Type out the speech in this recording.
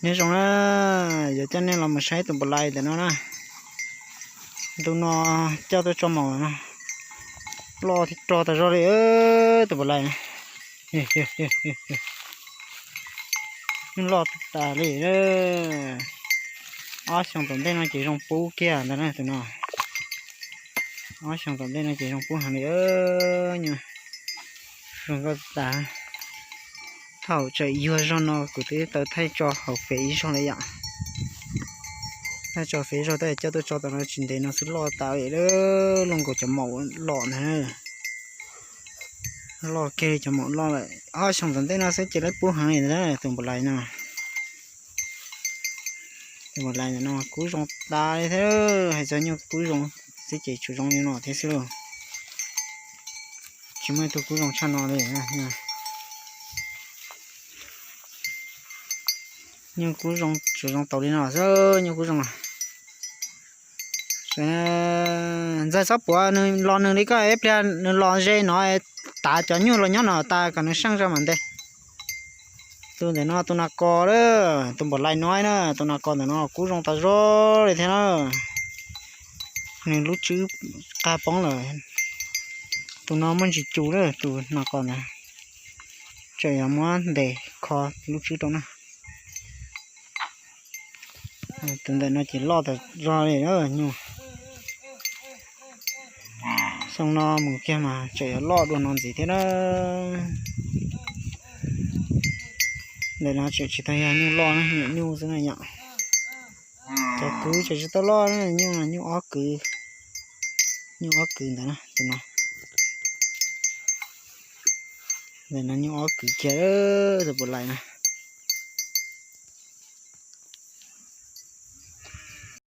Nyob zoo na, yuav coj nej los mus saib tus npaum lais ntawm no na. Ntu no coj tuaj tso maum no, loj thiab rog tas zog li tus npaum lais na. Loj tas li. Ob xyoos tom ntej no ces zoo pub kiag ntawd na tus no. Ob xyoos tom ntej no ces zoo pub heev li. Zoo nkauj tas. Thaum tseem yuag zog no kuv twb tau thaij tso hauv fev ib zaug lawm yom. Thaij tso fev ib zaug tab sis coj tuaj tso tom no tsis ntev no xwb loj tas li, loj nkaus cov maum loj ntag. Loj kiag li cov maum loj lawm. Ob xyoos tom ntej no xwb ces lawv pub heev li ntag tus npaum lais no. Tus npaum lais no kub zoo tas li thiab, hais txog nyuj kub zoo xwb ces tsuas zoo li no thiab xwb lauj. Tsis muaj ib tug kub zoo tshaj no li. Nyuj kub zoo tsuas zoo tau li no xwb, nyuj kub zoo. Ntxawg txhob puav nws los nws li koj, ib pliag nws los ze no tav cov nyuj los nyob no tas kom nws seej zog mam ntes. Tus ntawm no tus nas kos lawm, tus npaum lais no na, tus nas kos ntawm no kub zoo tas zog li thiab na. Nws lub tswb qab poob lawm. Tus no muaj ntsis cus lawm, tus nas kos ntawd tseem yuav muab ntes kho lub tswb rau na. Tus ntawm no ces loj tas zog li nyuj. Xyoo no mus kiag mas tseem yuav loj dua no ntxiv thiab na. Ntawm no tseem tsis tau yog nyuj loj na, nyuam nyuj xwb na yom. Cov kwv tseem tsis tau loj na, nyuj, nyuj ob kwv. Nyuj ob kwv ntawd na, tus no. Ntawm no nyuj ob kwv kiag, tus npaum lais na.